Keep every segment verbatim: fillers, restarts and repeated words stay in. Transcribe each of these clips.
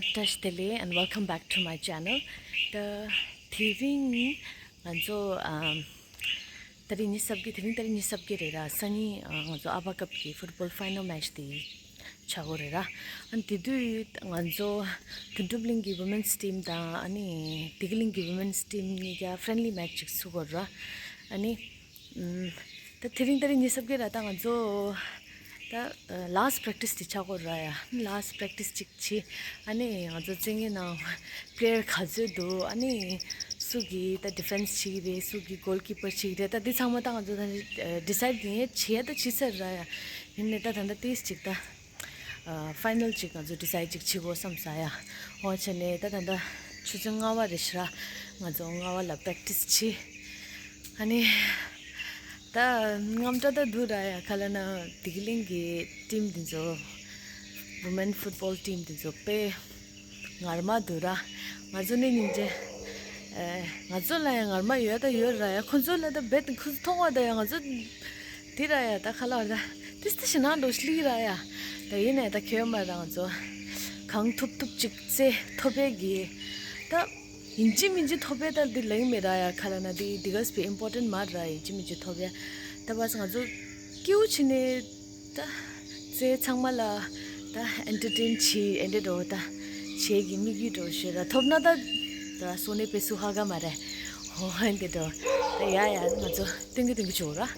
བཀྲ་ཤིས་བདེ་ལེགས། And welcome back to my channel. ད་དེ་རིང་ང་ཚོ་ཨམ། ད་རིང་ཉི་ཤུ་རྩ་བརྒྱད། དེ་རིང་ད་རིང་ཉི་ཤུ་རྩ་བརྒྱད་རེད་ར། སང་ཉིན་ཨ་ང་ཚོ་ཨ་བ་ཀབ་ཀྱི་ཕུཊ་བོལ་ཕའི་ནལ་མེ་ཆི་དེ་ཆགས་ཀྱི་ཡོད་རེད་ར། ཨ་ནི་དེ་དུས་ང་ཚོ་དོན་གྲུབ་གླིང་གི་ཝུ་མེན་སི་ཊིམ་དང་ཨ་ནི་བདེ་སྐྱིད་གླིང་གི་ཝུ་མེན་སི་ཊིམ་གཉིས་ཀ་ཕི་རེན་ལི་མེ་ཆི་ཅིག་ཚུགས་ཀྱི་ཡོད་རེད་ར། ཨ་ནི་ཨམ། ད་དེ་རིང་ད་རིང་ཉི་ཤུ་རྩ་བརྒྱད་ར། ད་ང་ཚོ་ད་ལཱ་སི་ཊི་པེ་རེག་ཊི་སི་དེ་ཆགས་ཀྱི་ཡོད་རེད་ར་ཡ། ལཱ་སི་ཊི་པེ་རེག་ཊི་སི་ཅིག་བྱས། ཨ་ནི་ང་ཚོ་བཙན་གྱི་ནང་པི་ལེ་ཡར་ག་ཚོད་འདུག་ཨ་ནི་སུ་གིས་ད་ཌི་ཕེན་སི་བྱེད་ཀྱི་རེད། སུ་གིས་གོལ་ཀི་པར་བྱེད་ཀྱི་རེད། ད་འདི་ཚང་མ་ད་ང་ཚོ་ད་ཌི་སའིཌ་ཡིན་བྱས་ད་བྱས་ཚར་ར་ཡ། ཡིན་ནའི་ད་ད་ལྟ་ཏིས་ཅིག་ད་ཕའི་ནལ་ཅིག་ང་ཚོ་ཌི་སའིཌ་ཅིག་བྱེད་དགོས་བསམ་ས་ཡ། འོ་བྱས་ནས་ད་ད་ལྟ་ཆུ་ཚོད་ལྔ་པ་རེད་ཤག་ར། ང་ཚོ་ལྔ་པ་ལ་པེ་རེག་ཊི་སི་བྱས། ཨ་ནི་ད་དངངས་སྐྲག་ད་འདུག་ར་ཡ། ག་ལབ་ན་བདེ་སྐྱིད་གླིང་གི་ཊིམ་འདི་ཚོ། ཝུ་མེན་ཕུཊ་བོལ་ཊིམ་འདི་ཚོ་དཔེ་ངར་མ་འདུག་ར། ང་ཚོ་ནི་སྙིང་རྗེ། ཨེ། ང་ཚོ་ལ་ཡང་ངར་མ་ཡོད་ད་ཡོད་ར་ཡ། ཁོ་ཚོ་ལ་ད་རྦད་ཁོ་ཚོ་མཐོང་བ་ད་ཡ་ང་ཚོ་འདི་ར་ཡ། ད་ག་ལབ་ར། ཏིས་ཏི་ཞེད་སྣང་འདྲ་བོ་ཞིག་སླེབས་ར་ཡ། ད་ཡིན་ནའི་ད་གལ་མ་ར། ང་ཚོ་གང་ཐུབ་ཐུབ་ཅིག་རྩེ་ཐོབ་པའི་གི་ད། ཡིན་གཅིག་མིན་གཅིག་ཐོབ་པའི་ད་འདི་ལེགས་མེད་ར་ཡ། ག་ལབ་ན་འདི་འདི་ག་སྤེ་ཨིམ་པོར་ཊེན་མ་ར། ཡིན་གཅིག་མིན་གཅིག་ཐོབ་ཡ། ད་བས་ང་ཚོ་སྐྱིད་པོ་བྱས་ནས་ད་རྩེ་ཚང་མ་ལ་ད་ཨེན་ཊར་ཊེན་བྱེད། ཨེ་འདྲ་འདྲ་བོ་ད་བྱེད་ཀྱི་དམིགས་ཡུལ་འདྲ་བོ་ཞིག་ར། ཐོབ་ན་ད་ད་སོ་ནས་པེ་སུ་ཧ་ག་མ་རེད། ཧོ་ཨེ་འདྲ་འདྲ་བོ། ད་ཡ་ཡ་ང་ཚོ་སྟོན་གི་སྟོན་གི་བྱེད་དགོས་ར།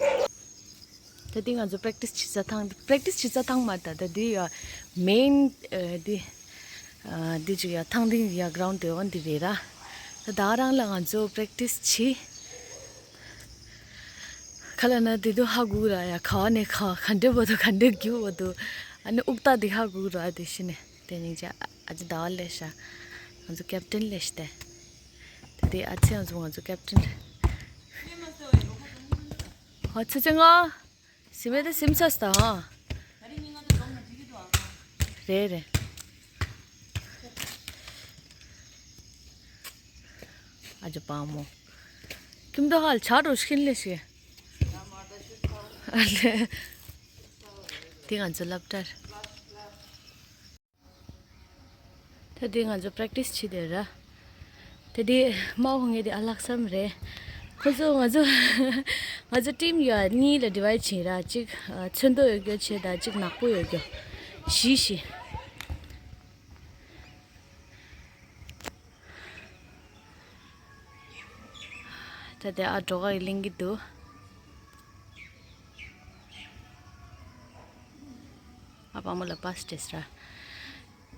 ད་འདི་ང་ཚོ་པེ་རེག་ཊི་སི་བྱེད་ས་ཐང་། པེ་རེག་ཊི་སི་བྱེད་ས་ཐང་མ་རེད། ད་ད་འདི་ཡ་མེན་ཨ་འདི་ཨ་འདི་ཅིག་ཡ་ཐང་འདི་ཡ་གྷི་རའུན་ཌི་དེ་འོ་འདི་རེད་ར། ད་ད་རང་ལ་ང་ཚོ་པེ་རེག་ཊི་སི་བྱེད། ག་ལབ་ན་དེ་དུས་ཧ་གོ་ར་ཡ། ག་བ་ནས་ག་བ། ག་འདྲ་བར་དུ་ག་འདྲ་རྒྱུག་བར་དུ། ཨ་ནི་དབུགས་རྟགས་འདི་ཧ་གོ་ར། དེ་བྱས་ནས་དེ་སྙིང་རྗེ། ཨ་ཅེ་ཟླ་བ་སླེབས་ཤག་ང་ཚོ་ཀེབ་ཊེན་སླེབས་ཤག་སྟེ། དེ་དེ་ཨ་ཅེ་ང་ཚོ་ང་ཚོ་ཀེབ་ཊེན། ཨ་ཆུ་ཚོད་ལྔ། ཟིན་མེད་ད་ཟིན་ཚར་སོང་ད་ཨ། རེད་རེད། ཨ་ཅོ་པ་མོ། ཁྱིམ་དུ་ཧ་ལ་ཆ་འགྲོ་ཤིན་ལེ་ཤི། ཨ་ལེ། དེ་ང་ཚོ་སློབ་གྲྭར། ད་དེ་ང་ཚོ་པེ་རེག་ཊི་སི་བྱེད་དེ་ར། ད་དེ་མ་འོ་ངེད་དེ་ཨ་ལྷག་བསམ་རེད། ཁོ་ཚོ་ང་ཚོ་ང་ཚོ་ཊིམ་ཡོད་གཉིས་ལ་ཌི་ཝའིཌ་བྱས་ར། གཅིག་ཨ་ཚོན་མདོག་ཡོད་རྒྱུ་བྱས་དང་གཅིག་ནག་པོ་ཡོད་རྒྱུ། བཞི་བཞི། ད་དེ་ཨ་གྲོགས་ཀ་ཡི་གླེང་གི་འདུག་ཨ་པ་མོ་ལ་པཱ་སི་སྤྲད་ར།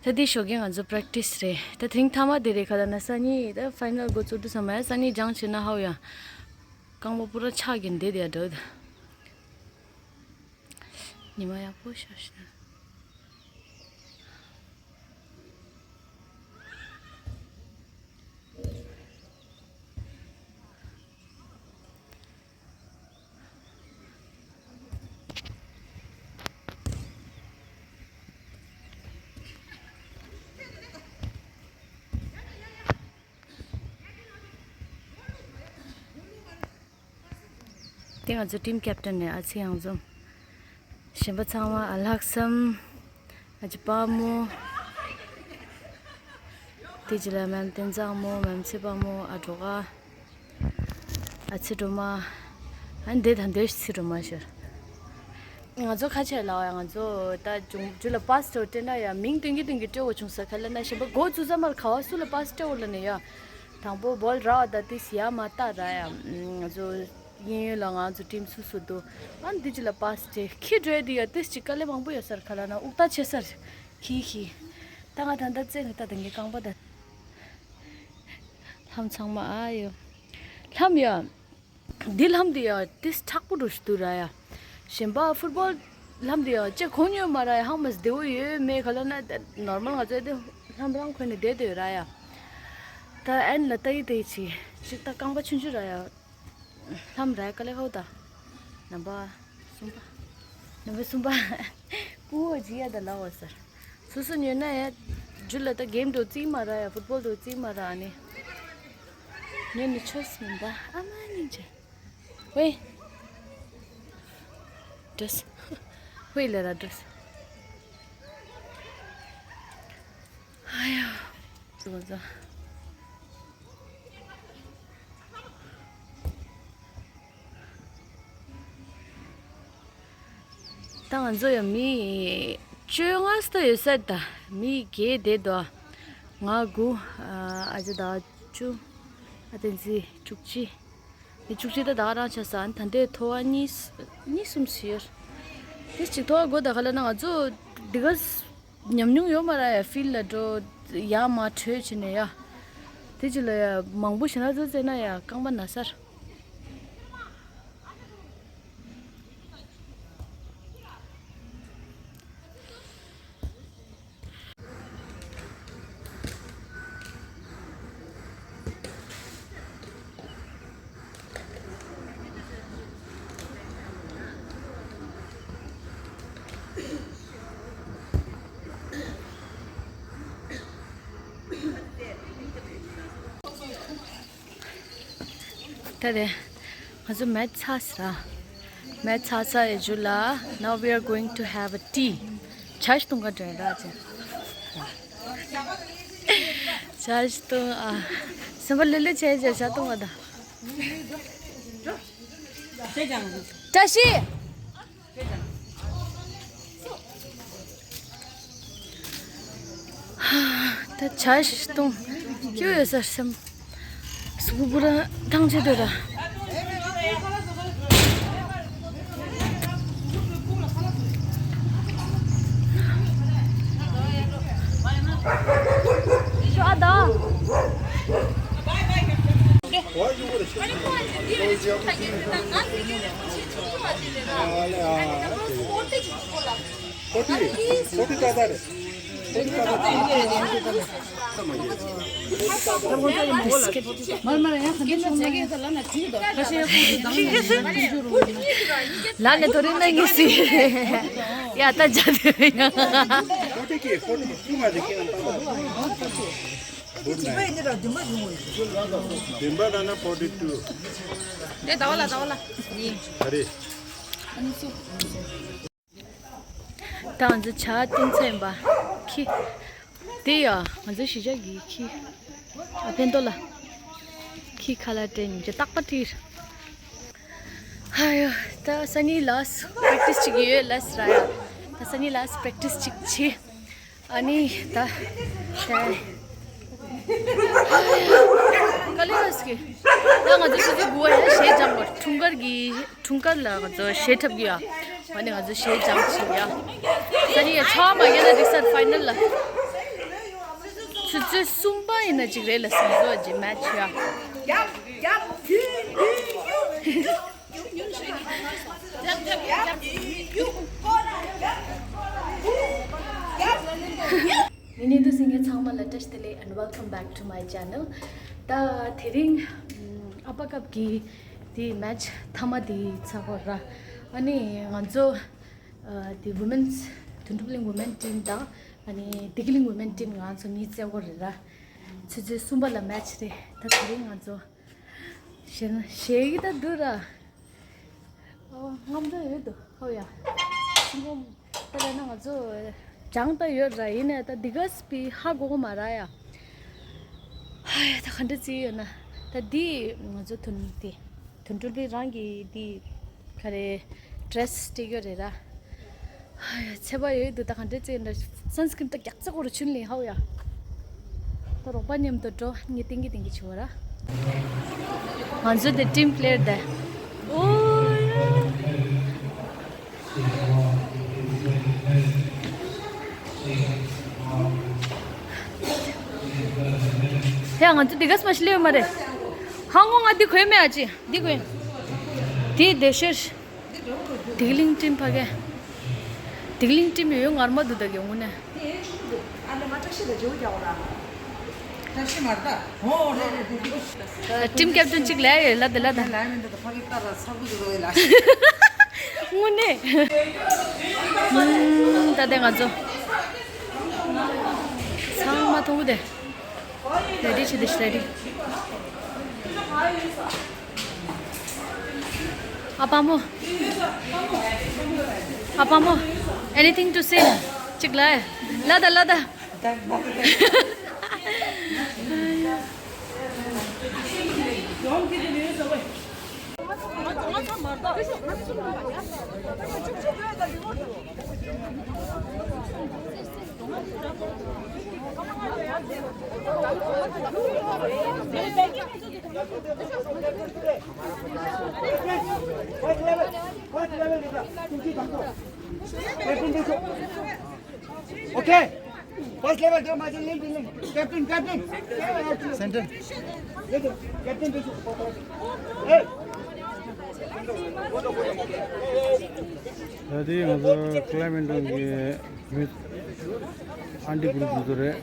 ད་དེ་ཞོགས་ཀས་ང་ཚོ་པེ་རེག་ཊི་སི་རེད། ད་དེ་རིང་མཐའ་མ་དེ་རེད། ག་ལབ་ན་སང་ཉིན་ད་ཕའི་ནལ་འགོ་བཙུགས་དུས་ཙམ་པ་སང་ཉིན་སྦྱང་བྱས་ན་ཧའོ་ཡ། རྐང་པ་པུ་ར་ཆག་གིན་བསྡད་དེ་ཡ་འདྲ། ཉི་མ་ཡག་པོ་ཤར་ཤག་དེ་ང་ཚོ་ཊིམ་ཀེབ་ཊེན་ནས་ཨ་ཚེ་གཡང་འཛོམས། གཞན་པ་ཚང་མ་ཨ་ལྷག་བསམ། ཨ་ཅེ་དཔའ་མོ། དེ་རྗེས་ལ་མེམ་བསྟན་བཟང་མོ། མེམ་ཚེ་དཔའ་མོ། ཨ་གྲོགས་ཨ། ཨ་ཚེ་སྒྲོལ་མ། ཨ་འདི་ད་འདོད་ཚེ་སྒྲོལ་མ་ཤར། ང་ཚོ་ཁ་ཆེ་ལ་ཡ། ང་ཚོ་ད་ཇུང་ཇུ་ལ་པཱ་སི་སྤྲད་ན་ཡ་མིང་སྟོན་གྱི་སྟོན་གྱི་སྤྲད་དགོས་བྱུང་ས། ག་ལབ་ན་གཞན་པ་འགོ་བཙུགས་ཙམ་མར་ག་བ་སུ་ལ་པཱ་སི་སྤྲད་འོ་ལ་ནས་ཡ། དང་པོ་བོལ་རག་ད་ཏིས་ཡ་མ་ལྟ་ར་ཡ། ང་ཚོ་གཡས་གཡོན་ལ་ང་ཚོ་ཊིམ་སུ་སུ་འདུག་ཨ་འདི་ཅི་ལ་པཱ་སི་སྤྲད་ཁྱི་འགྲོ་ཡ་དེ་ཡ། ཏིས་ཅི་དཀའ་ལས་མང་པོ་ཡོད་སར། ག་ལབ་ན་དབུགས་རྟགས་ཆད་སར། ཁྱི་ཁྱི། ད་ང་ད་ད་རྩེ་ནས་ད་དེང་གི་རྐང་པ་ད། ལྷམ་ཚང་མ་ཨ་ཡོ། ལྷམ་ཡ། འདི་ལྷམ་འདི་ཡང་ཏིས་མཁྲེགས་པོ་འདྲ་ཞིག་འདུག་ར་ཡ། གཞན་པ་ཕུཊ་བོལ་ལྷམ་འདི་ཡང་ཅེ་གོན་ཡོད་མ་ར་ཡ། ཧང་མ་བདེ་བོ་ཡོད་མེད་ག་ལབ་ན་ད་ནོར་མལ་ང་ཚོ་འདི་ལྷམ་རང་གོན་ནས་བསྡད་དེ་ཡོད་ར་ཡ། ད་ཨན་ལ་ལྟ་ཡི་ལྟ་ཡི་ཅིག་ཅིག་ད་རྐང་པ་ཆུང་ཆུང་ར་ཡ། ལྷམ་ར་ཡ་དཀའ་ལས་ཁག་པོ་ད། ནམ་པ་གསུམ་པ། ནམ་པ་གསུམ་པ། སྤུ་བོ་ཅིག་ཡ་ད་ལ་འོ་ཟེར། སོ་སོ་ཉོས་ན་ཡ། ཇུ་ལ་ད་གེམ་འགྲོ་རྩིས་མ་ར་ཡ། ཕུཊ་བོལ་འགྲོ་རྩིས་མ་ར་ཨ་ནི། ཉོས་ནི་ཆོས་མིན་པ་ཨ་མ་ཉིན་ཆེ། ཝེ། ཌེ་རེ་སི། ཝེ་ལ་ར་ཌེ་རེ་སི། ཨ་ཡ། སུ་གོ་ཚོ། ད་ང་ཚོ་ཡང་མི་བཅོ་ལྔ་ཙམ་ཡོད་ས་རེད་ད། མི་བརྒྱད་བསྡད་འདུག་ང་དགུ། ཨ་ཅེ་ད་བཅུ། ཨ་བསྟན་འཛིན་བཅུ་གཅིག་མི་བཅུ་གཅིག་ད་ད་ག་རང་ཆགས་སོང་། ད་ལྟའི་ཐོ་བ་གཉིས་གཉིས་གསུམ་ཞིག་ཡོད། དེ་གཅིག་ཐོ་བ་དགོས་ད་ག་ལ་ན་ང་ཚོ་འདི་ག་ཉམས་མྱོང་ཡོད་མ་རེད་ཡ། ཕིལ་ལ་འགྲོ་ཡ་མ་བྲོས་བྱས་ནས་ཡ། དེ་གཅིག་ལ་ཡ་མང་པོ་ཞེ་དྲག་ཚོ་བཙལ་ན་ཡ་རྐང་པ་ན་སར། ད་རེད། ང་ཚོ་མེད་ཚར་ས་ར། མེད་ཚར་ས་ཡི་རྗེས་ལ། Now we are going to have a tea. ཇ་ཞིག་འཐུང་ག་འགྲོ་ཡ་ར་ཅེ། ཇ་ཞིག་འཐུང་ཨ། སེམས་པ་ལྷོད་ལྷོད་བྱས་བྱས་ཇ་འཐུང་བ་ད། བཀྲ་ཤིས། ད་ཇ་ཞིག་འཐུང་། སྐྱིད་ཡོད་ས་སེམས། གཟུགས་པོ་ར་ཐང་ཆད་འདུག་ར། ཞོ་ཨ་ད། ལ་ནས་དོ་རིང་ན་ངེས་སི། ཡ་ད་ཇ་དེ་ཡ། བདུན་པ་ལ་ན་forty two། དེ་ཟླ་བ་ལ་ཟླ་བ་ལ། ཡིན། ད་རེད། ད་ང་ཚོ་ཇ་བཏུང་ཚར་ཡིན་པ། ཁྱི། དེ་ཡ་ང་ཚོ་གཞིས་ཆགས་ཀྱི་ཁྱི། ཨ་ཕན་ཏོ་ལ། ཁྱི་ཁ་ལག་སྤྲད་ཉིན་ཇ་རྟག་པ་སྤྲིར། ཧ་ཡོ། ད་སང་ཉིན་last practice ཅིག་ཡོད་ལ་སི་ར་ཡ། ད་སང་ཉིན་last practice ཅིག་བྱེད། ཨ་ནི་ད། ད། ག་ལེ་བ་སི་ཀི། ད་ང་ཚོ་ཆུ་ཚོད་དགུ་པ་ཡ་གཞས་སྦྱང་བར་འཁྲུངས་སྐར་གྱི་འཁྲུངས་སྐར་ལ་ང་ཚོ་གཞས་འཁྲབ་ཀྱི་ཡ། ཨ་ནི་ང་ཚོ་གཞས་སྦྱང་བྱེད་ཡ། ད་ནི་ཡ་ཆ་མ་རྒྱག་ན་འགྲིག་ས་རེད། ཕའི་ནལ་ལ། ཆུ་ཚོད་གསུམ་པ་ཡིན་ན་ཅིག་རེད་ལ་སི་ང་ཚོ་ཨ་ཅེ་མེ་ཆི་ཡ། ངའི་ཉན་ཐོས་སེང་གེ་ཚང་མ་ལ་བཀྲ་ཤིས་བདེ་ལེགས། And welcome back to my channel. ད་དེ་རིང་ཨ་པ་ཀབ་ཀྱི་དེ་མེ་ཆི་མཐའ་མ་དེ་ཚར་གོ་ར། ཨ་ནི་ང་ཚོ་དེ་Women's དོན་གྲུབ་གླིང་Women Team དང་ཨ་ནི་བདེ་སྐྱིད་གླིང་Women Team ང་ཚོ་གཉིས་རྩེ་གོ་རེད་ར། ཆུ་ཚོད་གསུམ་པ་ལ་མེ་ཆི་རེད། ད་དེ་རིང་ང་ཚོ་གཞས་ན་གཞས་ཀྱི་ད་འདུག་ར། ཨོ་རྔམ་འདྲ་ཡོད་འདུག་ཧོ་ཡ། སྲིན་པོ། ད་ལྟ་ན་ང་ཚོ་སྦྱང་ད་ཡོད་ར། ཡིན་ནའི་ད་འདི་ག་སྤི་ཧ་གོ་གོ་མ་ར་ཡ། ཧ་ཡ་ད་ག་འདྲ་རྩེ་ཡོད་ན། ད་འདི་ང་ཚོ་དོན་དེ་དོན་གྲུབ་དེ་རང་གི་འདི་ག་རེ་ཌི་རེ་སི་སྤྲད་ཡོད་རེད་ར། ཧ་ཡ་ཚད་པ་ཡོད་འདུག་ད་ག་འདྲ་རྩེ་ཡོད་ན། སན་སི་ཀྲིན་ད་རྒྱག་ཚ་གོ་ར་ཆུན་ལེན་ཧ་ཡ། ད་རོགས་པ་མཉམ་དུ་འགྲོ། ངས་ཏིང་གི་ཏིང་གི་བྱེད་པ་ར། ང་ཚོ་དེ་ཊིམ་པི་ལེ་ཡར་དེ། ཨོ་ཡ། ཧེ་ང་ཚོ་དེ་ག་སྨ་ཤི་ལེ་ཡོད་མ་རེད། ཧ་ངོ་ང་འདི་གོན་མེད་ཨ་ཅེ། འདི་གོན། དེ་དེ་ཤེར། བདེ་སྐྱིད་གླིང་ཊིམ་ཕ་གི། བདེ་སྐྱིད་གླིང་ཊིམ་ཡོད་ངར་མ་འདུག་ད་གི་དངོས་གནས། ཊིམ་ཀེབ་ཊན་གཅིག་ལས་ཡོད་ལ་དེ་ལ་ད། དངོས་གནས། ད་དེ་ང་ཚོ་ཚང་མ་མཐོང་གི་དེ། རེ་ཌི་བྱེད་དེ་ཤི་རེ་ཌི། ཨ་པ་མོ། ཨ་པ་མོ། Anything to say? གཅིག་ལ། ལ་ད་ལ་ད། Okay. First level, do my link, link. Captain, captain. Center. Captain, hey. ད་དེ་ང་ཚོ་Clementon གི་ཡུལ་ཨན་ཏི་གུ་རུབ་ཚོ་རེད།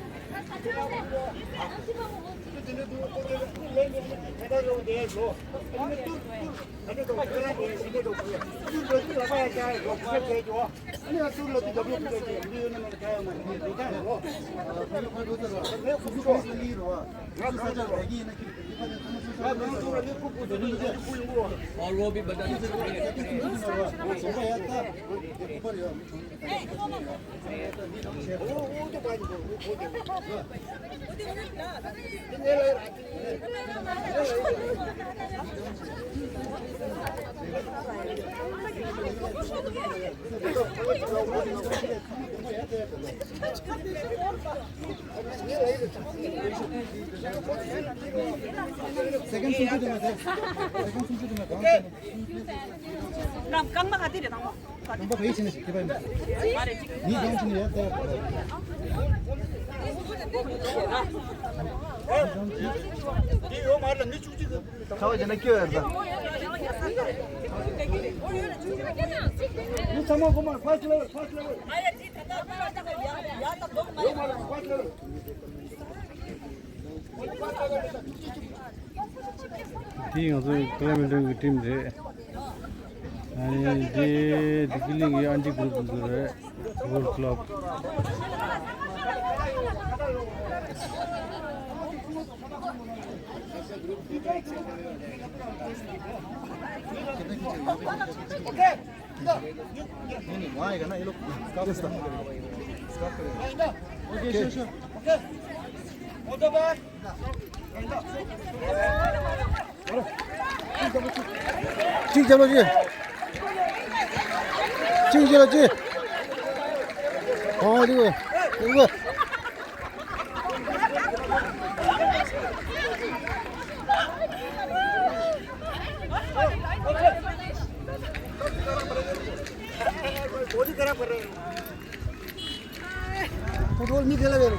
Second སུམ་ཅུ་དེ་མ་ཟད། Second སུམ་ཅུ་དེ་མ་ཟད། རང་རྐང་པ་ག་དེ་རེད་དང་པོ། རྐང་པ་ག་ཡི་ཕྱི་ནས་ཞིག་ཁྱེད་པ་ཡིན། མི་གང་ཕྱི་ནས་ཡར་ལྟ་ཡག་པ་རེད། འདི་ཡོད་མ་རེད་ལ་མི་བཅུ་གཅིག་གི། ཁ་བ་དེ་ན་སྐྱོ་ཡར་ལྟ། མི་ཚང་མ་གོ་མ་first level, first level. འདི་ང་ཚོའི་Clementon གི་ཊིམ་རེད། ཨ་ནི་འདི་ཌིག་ལིང་གི་ཨན་ཊི་གུ་རུབ་འདི་རེད། Football club. གཅིག་རྒྱབ་ལོ་གཅིག་གཅིག་རྒྱབ་ལོ་གཅིག་ཨོ་དེ་གོ་དེ་གོ Football མི་དེ་ལ་བས་རོ།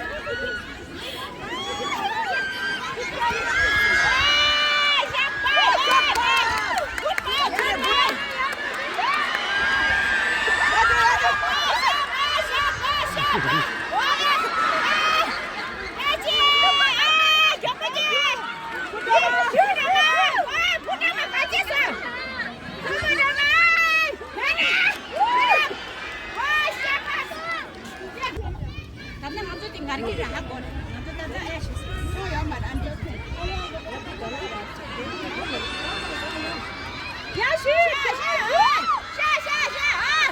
ད་ནི་ང་ཚོ་དེ་ངར་གི་ར་ཧ་གོ་ནི་ང་ཚོ་ད་ལྟ་ཨེ་ཤི་སུ་ཡོད་མ་ར་འདི་ཡ་ཤི་ཤི་ཤི་ཤི་ཨ།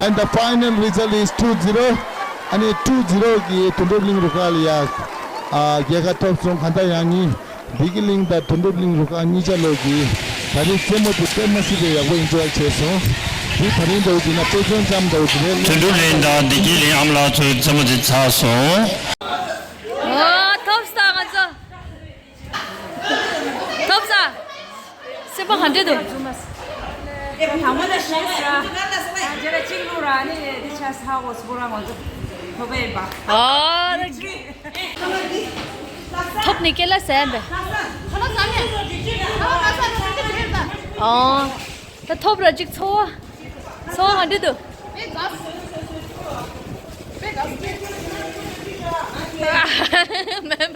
And the final result is two zero. ཨ་ནི་two zero གི་དོན་གྲུབ་གླིང་རུ་ཁག་ལ་ཡ་ཨ་རྒྱལ་ཁ་ཐོབ་སོང་། གང་ལྟར་ཡང་ནི་བདེ་སྐྱིད་གླིང་དང་དོན་གྲུབ་གླིང་རུ་ཁག་གཉིས་ཆ་ལོ་གི་ད་རེས་རྩེད་མོ་དེ་དཔེ་མ་སྲིད་པའི་ཡག་པོ་ཨེན་ཇོའི་བྱས་སོང་། དེ་ད་རིང་འདྲ་བོ་བྱས་ན་དཔེ་མཚོན་ཙམ་འདྲ་བོ་དེ་རེད། དོན་གྲུབ་གླིང་དང་བདེ་སྐྱིད་གླིང་ཨ་མ་ལགས་ཚོའི་རྩེད་མོ་དེ་ཚར་སོང་། ཨོ་ཐོབ་སོང་ང་ཚོ། ཐོབ་ས། སེམས་པ་ག་འདྲ་འདུག་ཨེ་བ་དང་མ་ལ་ཤེས་ས། ཨ་ཇེ་ལ་གཅིག་ལུ་ར་ནི་དེ་ཆ་ས་འོ་སྐོ་ར་ང་ཚོ་ཐོབ་པའི་བ། ཨ་ར་གི། ཐོབ་ནི་ཀེ་ལ་སེམས་པ། ཨ་ད་ཐོབ་ར་གཅིག་ཚོ་བ། ཚོ་བ་ག་འདྲ་འདུག་མེམ།